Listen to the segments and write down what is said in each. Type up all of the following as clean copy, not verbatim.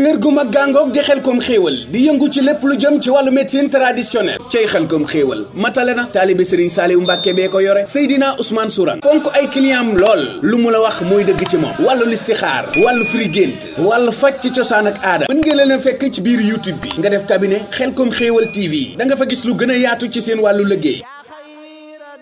kër gu mag gàngoog di Xelcom xéewal di yëngu ci lépp lu jëm ci wàllu médecine traditionnelle cay Xelcom xéewal matale na taalibe Serigne Saliou Mbacke bee ko yore Seydina Ousmane Sourang fonk ay clientam lool lu mu la wax mooy dëgg ci moom wàllu listixaar wàllu firi gént wàllu faj ci cosaan ak aada mën ngeen leen a fekk ci biir YouTube bi nga def cabinet Xelcom xéewal TV da nga fa gis lu gën a yaatu ci seen wàllu liggéey.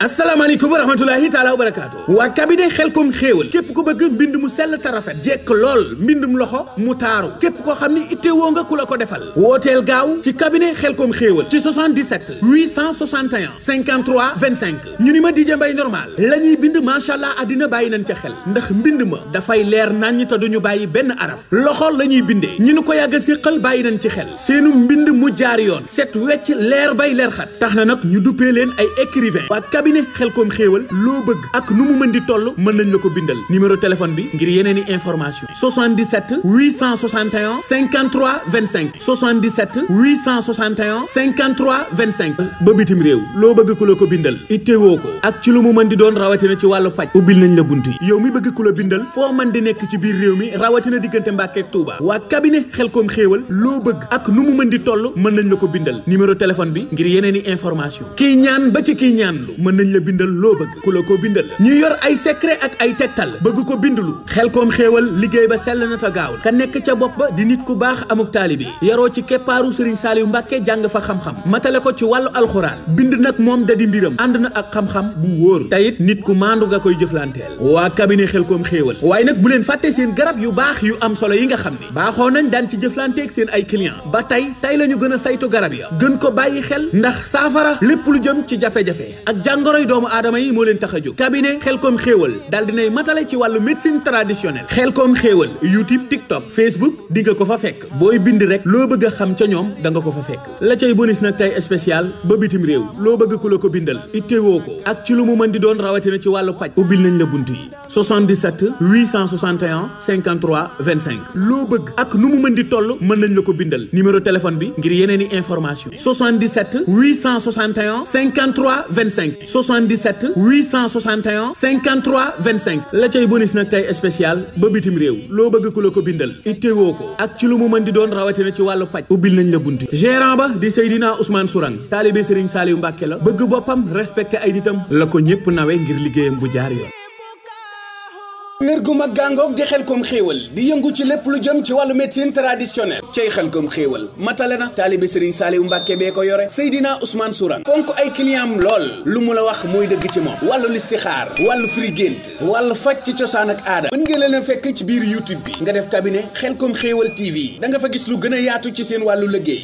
asalaamaaleykum wa rahmatulahi taala wa barakaatu waa cabinet Xelcom xéewal képp ku bëgg mbind mu sell te rafet jekk lool mbindum loxo mu taaru képp koo xam ni ittewoo nga ku la ko defal wooteel gaaw ci cabinet Xelcom xéewal ci 77 861 53 25 ñu ni ma DJ Mbaye normal la ñuy bind macha allah àddina bàyyi nañ ca xel ndax mbind ma dafay leer naññ te duñu bàyyi benn araf loxo la ñuy bindee ñu ni ko yàgg a siqal bàyyi nañ ci xel seenu mbind mu jaar yoon set wecc leer bay leer xat tax na nag ñu duppee leen ay écrivain waa Xelcom xéewal loo bëgg ak nu mu mën di toll mën nañ la ko bindal numéro téléphone bi ngir yeneeni information 77 861 53 25 77 861 53 25 ba bitim réew loo bëgg ku la ko bindal ittewoo ko ak ci lu mu mën di doon rawatina ci wàllu paj ubbil nañ la bunt yi yow mi bëgg ku la bindal foo mën di nekk ci biir réew mi rawatina diggante Mbàkke ak Touba waa cabinet Xelcom xéewal loo bëgg ak nu mu mën di toll mën nañ la ko bindal numéro téléphone bi ngir yeneeni information kii ñaan ba ci kii ñaan lu mën nañ la bindal loo bëgg ku la ko bindal ñu yor ay secret ak ay tegtal bëgg ko bindulu Xelcom xéewal liggéey ba sell na ta gaawul ka nekk ca bopp ba di nit ku baax amuk taalibe yaroo ci keppaaru Serigne Saliou Mbacke jàng fa xam-xam matale ko ci wàllu alxuraan bind nag moom da di mbiram ànd na ak xam-xam bu wóor tayit nit ku maandu nga koy jëflanteel waa cabinet Xelcom xéewal waaye nag bu leen fàtte seen garab yu baax yu am solo yi nga xam ne baaxoo nañ daan ci jëflanteeg seen ay client ba tey la ñu gën a saytu garab ya gën ko bàyyi xel ndax saafara lépp lu jëm ci jafe-jafe ak jàngoroy doomu aadama yi moo leen tax a jóg cabinet Xelcom xéewal daal dinay matale ci wàllu médecine traditionnelle Xelcom xéewal YouTube TikTok Facebook di nga ko fa fekk booy bind rek loo bëgg a xam ca ñoom da nga ko fa fekk la cay bonus nag tey spécial ba bitim réew loo bëgg ku la ko bindal ittewoo ko ak ci lu mu mën di doon rawatina ci wàllu paj ubbil nañ la bunt yi 77 861 53 25 loo bëgg ak nu mu mën di toll mën nañ la ko bindal numéro téléphone bi ngir yeneeni information 77 861 53 25 77 861 53 25 la cay bonus nag tey spécial ba bitim réew loo bëgg ku la ko bindal ittewoo ko ak ci lu mu mën di doon rawatina ci wàllu paj ubbil nañ la bunt yi gérant ba di Seydina Ousmane Sourang taalibe Serigne Saliou Mbacke la bëgg boppam respecté ay nitam la ko ñëpp nawe ngir liggéeyam bu jaar yoon kër gu mag gàngoog di Xelcom xéewal di yëngu ci lépp lu jëm ci wàllu médecine traditionnelle cay Xelcom xéewal matale na taalibe Serigne Saliou Mbacke bee ko yore Seydina Ousmane Sourang fonk ay clientam lool lu mu la wax mooy dëgg ci moom wàllu listixaar wàllu firi gént wàllu faj ci cosaan ak aada mën ngeen leen a fekk ci biir YouTube bi nga def cabinet Xelcom xéewal TV da nga fa gis lu gën a yaatu ci seen wàllu liggéey